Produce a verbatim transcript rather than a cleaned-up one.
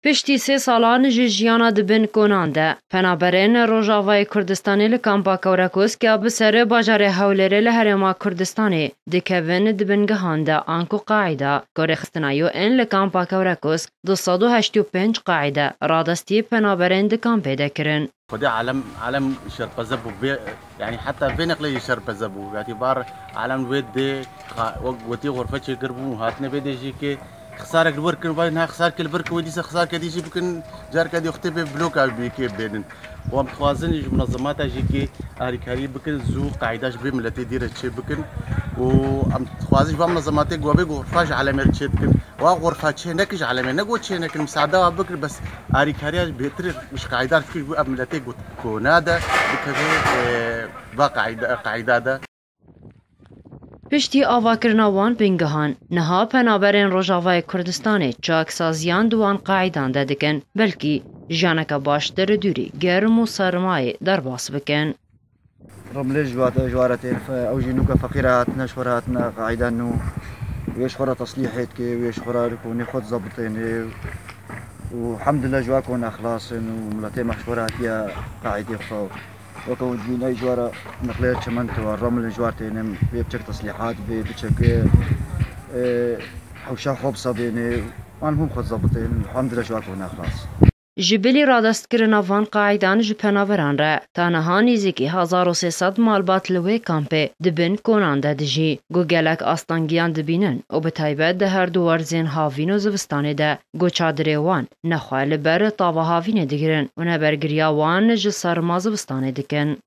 Piştî sê salan ji jiyana di bin konan de, penaberên Rojavayê Kurdistanê li kampa Kewrekosk ya bi ser bajarê Hewlêrê li Herêma Kurdistanê dikevin di bingehan de, anku qaîda ku rêxistina U N li kampa Kewrekosk du sed û heştê û pênc qaîde radestî penaberên di kampê de kirin. Xwedê alem, alem şerpeze bû, vê, yani heta vê neqlê jî şerpeze bû. Yatî bar alem wê dê, xa-, wek gotî xurfe çêkir bû, hatine vê dê jî ki xisarek li wir kirin, vay niha xisar ki li vir ki wê dîsa xisar kedî jî bikin, car kedî xutê vê bloka bî ki bênin. Û em dixwazin ji munezemata jî ki arîkarî bikin, zû qaîda ji vê miletê dî re çê bikin. Û em dixwazin ji van munezematê ku vê xurfa ji alemê re çê dikin. Wa xurfa çê nekin ji alemê, ne ku çê nekin, misada wa bikin, bes arîkariya bêtir ji qaîda re kir, ev miletê ku kona de bikeve, e, va qaîda, qaîda de. Piştî avakirina wan bingehan, niha penaberên Rojavayê Kurdistanê çaksaziyan di wan qaîdan de dikin, belkî jiyaneke baştir dûrî germ û sermayê derbas bikin. Remlê ji wa-, ji ware tên fe-, ew jî nûke feqîre hatine, ji xwe re hatine qaîda nû. Wê ji xwe re teslîhê dike, wê ji xwe re li konê xwe dizebitêne. Û hemdillah ji wa kona xilas in û miletê me ji xwe re hatiye qaîdê xwe. Weke hûn dibîne ji ware neqlê çimento, remlê ji war têne, wê biçek teslîhat bê, biçek, e, hewşa xwe bisebêne. An hûn xwe dizebitêne, hemdillah ji wa kona xilas. Ji bilî radestkirina van qaîdan ji penaberan re, ta niha nêzîkî hezar û sê sed malbat li wê kampê di bin konan de dijî, ku gelek astengiyan dibînin û bi taybet di her du werzên havîn û zivistanê de, ku çadirê wan nexwe li ber tava havînê digirin û ne bergiriya wan ji serma zivistanê dikin.